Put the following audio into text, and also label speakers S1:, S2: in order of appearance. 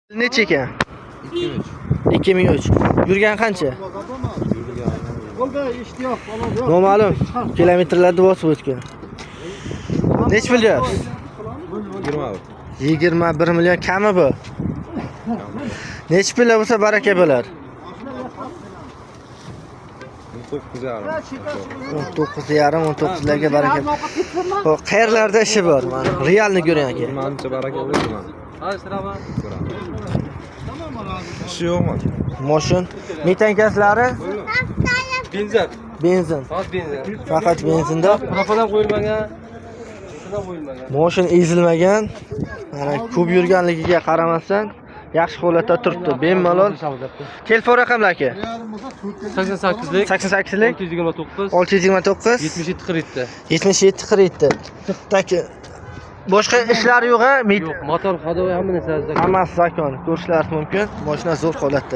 S1: Necha ekan? 2003. Yurgan qancha? Noma'lum. Kilometrlarda bosib o'tgan. Nechi pul deyapsiz? 21 million kami bu. Nechi pul bo'lsa baraka bo'lar? 19,5, 19 larga baraka. Xo'p, qayerlarda ishi bor? Mana realni ko'ring, aka.
S2: Manimcha, baraka bo'ladi. Ishi yo'qmi?
S1: Moshin metankaslari?
S3: Benzin.
S1: Benzin.
S3: Faqat benzin.
S1: Faqat benzinda.
S3: Propan ham qo'yilmagan. Benzin ham qo'yilmagan.
S1: Moshin ezilmagan. Mana, ko'p yurganligiga qaramasdan yaxshi holatda turibdi. Bemalol. Telefon raqamlari, aka.
S3: 88lik.
S1: 88lik.
S3: 629.
S1: 629.
S3: 77 47.
S1: 77 47. Так, boshqa ishlar yo'q, a?
S3: Yo'q, motor, ходовой, hamma narsasi.
S1: Hammasi zakon. Ko'rishlaringiz mumkin. Mashina zo'r holatda.